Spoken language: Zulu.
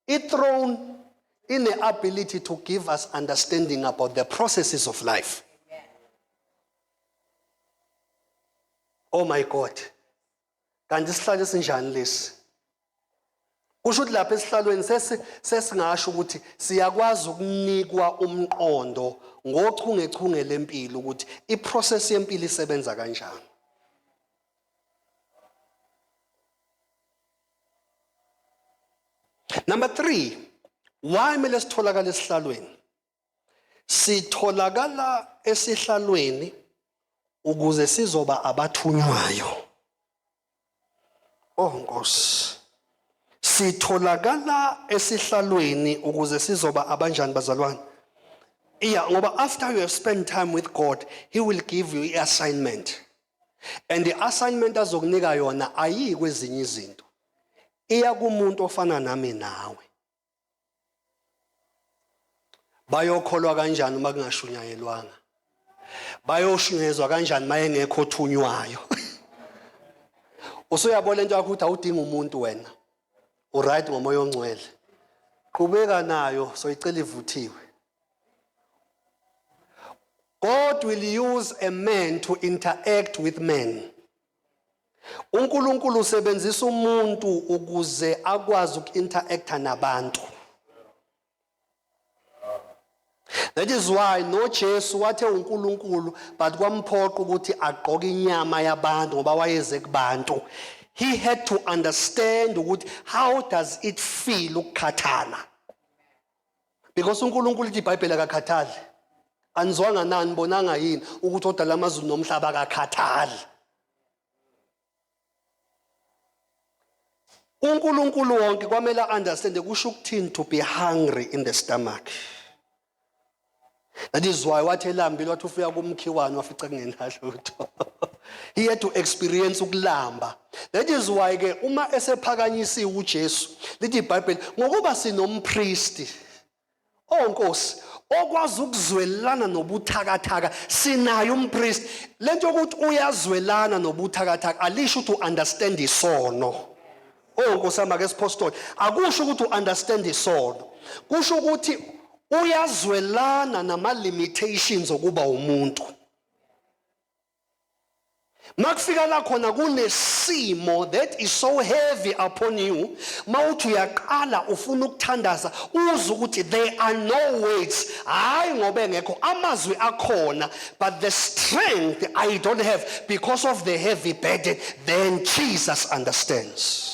I-throne ine-ability to give us understanding about the processes of life. Oh my God. Kanti isihlalo esinjani lesi? Kusho ukuthi lapha esihlalweni sesingasho ukuthi siyakwazi ukunikwa umqondo ngochungechunge lempilo ukuthi iprocess yempilo isebenza kanjani. Number 3, why kumele sitholakale esihlalweni? Sitholakala esihlalweni ukuze sizoba abathunywayo. Oh Nkosi. Sitholakala esihlalweni ukuze sizoba abanjani bazalwane? Iya ngoba after you have spent time with God, he will give you i-assignment. And the assignment azokunika yona ayi kwezinye izinto. Iya kumuntu ofana nami nawe. Bayokholwa kanjani uma kungashunyayelwanga? Bayoshunyezwa kanjani uma engekho othunywayo? Usuyabona into yakho ukuthi awudingi umuntu wena. Uright ngomoya ongcwele. Qhubeka nayo soyicela ivuthiwe. God will use a man to interact with men. UNkulunkulu usebenzisa umuntu ukuze akwazi uku-interacta nabantu. That is why noJesu wathe uNkulunkulu but kwamphoqa ukuthi agqoke inyama yabantu ngoba wayeze kubantu. He had to understand ukuthi how does it feel ukukhathala. Because uNkulunkulu ithi iBhayibheli akakhathali. Anizwanga nani bonanga yini ukuthi odala amazulu nomhlaba akakhathali. uNkulunkulu wonke kwamele understand kusho ukuthini to be hungry in the stomach. That is why wathi elambile wathi ufika kumkhiwane wafica kungenalutho. He had to experience ukulamba. That is why ke uma esephakanyisiwe uJesu lithi iBhayibheli ngokuba sinompristi Oh Nkosi, okwazi ukuzwelana nobuthakathaka sinaye umpriest. Lento yokuthi uyazwelana nobuthakathaka alisho ukuthi uunderstand isono. Oh Nkosi yami ake siphostole. Akusho ukuthi uunderstand isono. Kusho ukuthi uyazwelana nama limitations okuba umuntu. Makufika la khona kunesimo that is so heavy upon you mawuthi uyaqala ufuna ukuthandaza uze ukuthi there are no words hayi ngoba engekho amazwi akhona but the strength I don't have because of the heavy burden then Jesus understands.